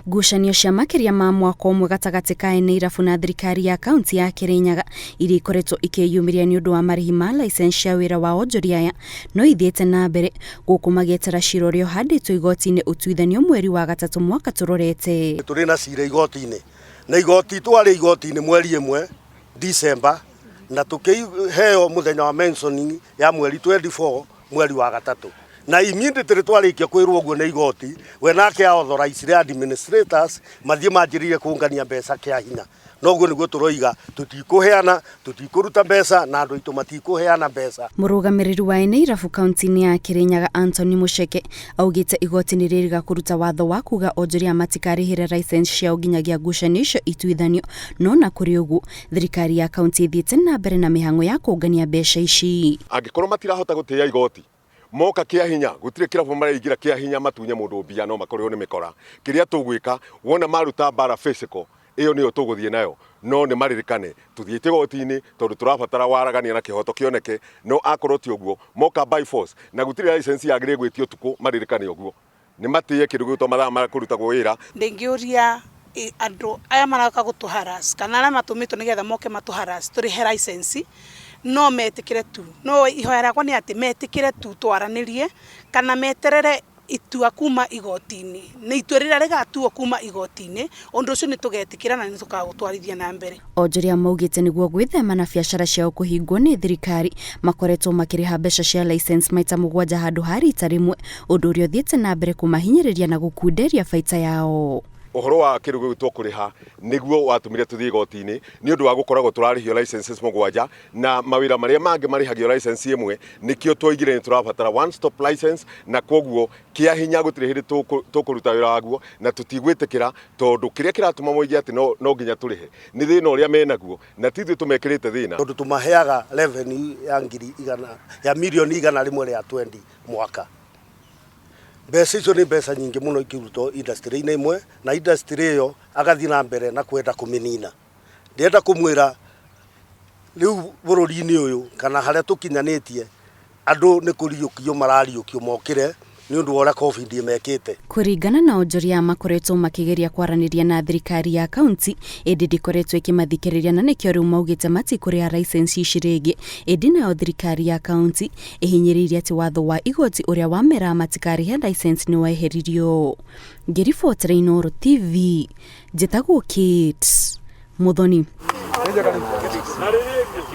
Ngucanio cia makĩria ma mwaka ũmwe gatagatĩ ka ene irabu na thirikari ya kaunti ya Kirinyaga iria ikoretwo ikĩyumĩria nĩ ũndũ wa marĩhi ma license cia wĩra wa onjoria aya no ithiĩte na mbere gũkũ magĩetera cira ũrĩa ũhandĩtwo igoti-inĩ ũtuithanio mweri wa gatatũ mwaka tũrorete. Tũrĩ na cira igoti-inĩ na igoti twarĩ igoti-inĩ mweri ĩmwe December na tũkĩheo mũthenya wa mentioning ya mweri 24 mweri wa gatatũ na immediately twarĩkia kwĩrwo ũguo nĩ igoti we nake authorize administrators mathiĩ manjĩrĩrie kũngania mbeca kĩa hinya. Noguo nĩguo tũroiga tũtikũheana, tũtikũruta mbeca na andũ aitũ matikũheana mbeca. Mũrũgamĩrĩri wa ene irabu kaunti-inĩ ya Kirinyaga Anthony Mucheke augĩte igoti nĩ rĩrĩga kũruta watho wa kuga onjoria matikarĩhĩra license ciao nginyagia ngucanio icio ituithanio, no na kũrĩ ũguo thirikari ya kaunti ĩthiĩte na mbere na mĩhang'o ya kũngania mbeca ici. Angĩkorwo matirahota gũtĩĩa igoti moka kĩa hinya, gũtirĩ kĩrabu maraingĩra kĩa hinya matunye mũndũ mbia, no makorirwo nĩ mĩkora. Kĩrĩa tũgwĩka wona maruta mbara physical ĩyo nĩyo tũgũthiĩ nayo, no nĩ maririkane tũthiĩte igoti-inĩ tondũ tũrabatara waragania na kĩhoto kĩoneke, no akorwo ti ũguo moka by force na gũtirĩ license yagĩrĩire gwĩtio ũtukũ, maririkane ũguo nĩ matĩe kĩndũ gĩgwĩtwo mathaa ma kũrutagwo wĩra. Ndingĩũria andũ aya maroka gũtũ harass kana arĩa matũmĩtwo nĩgetha moke matũ harass tũrĩhe license, no metĩkĩre tu, no ihoya rĩakwa nĩ atĩ metĩkĩre tu twaranĩrie kana meterere itua kuma igoti-inĩ, nĩ itua rĩrĩa rĩgatuo kuma igoti-inĩ, ũndũ ũcio nĩ tũgetĩkĩra na nĩ tũkagũtwarithia na mbere. Onjoria maugĩte nĩguo gwĩthema na biacara ciao kũhingwo nĩ thirikari makoretwo makĩrĩha mbeca cia license maita mũgwanja handũ ha rita rĩmwe, ũndũ ũrĩa ũthiĩte na mbere kũmahinyĩrĩria na gũkunderia baita yao. Ũhoro wa kĩndũ gĩgwĩtwo kũrĩha nĩguo watũmire tũthiĩ igoti-inĩ nĩ ũndũ wa gũkoragwo tũrarĩhio licenses mũgwanja na mawĩra marĩa mangĩ marĩhagio license ĩmwe, nĩkĩo twoigire nĩ tũrabatara one stop license, na koguo kĩa hinya gũtirĩ hĩndĩ tũkũruta wĩra waguo na tũtigwĩtĩkĩra, tondũ kĩrĩa kĩratũma moige atĩ no nginya tũrĩhe nĩ thĩna ũrĩa menaguo na ti ithuĩ tũmekĩrĩte thĩna. Tondũ tũmaheaga revenue ya ngiri igana ya mirioni igana rĩmwe rĩa 20 mwaka. Mbeca icio nĩ mbeca nyingĩ mũno ikĩrutwo industry-inĩ ĩmwe, na industry ĩyo agathiĩ na mbere na kwenda kũmĩnina. Ndĩrenda kũmwĩra rĩu bũrũri-inĩ ũyũ kana harĩa tũkinyanĩtie andũ nĩ kũriũkio marariũkio mokĩre nĩ ũndũ wa ũrĩa COVID ĩmekĩte. Kũringana na onjoria makoretwo makĩgeria kwaranĩria na thirikari ya kaunti ĩndĩ ndĩkoretwo ĩkĩmathikĩrĩria na nĩkĩo rĩu maugĩte matikũrĩha license ici rĩngĩ, ĩndĩ nayo thirikari ya kaunti ĩhinyĩrĩirie atĩ watho wa igoti ũrĩa wameraga matikarĩhe license nĩ weheririo. Ngĩribotera Inooro TV, njĩtagwo Kate Muthoni.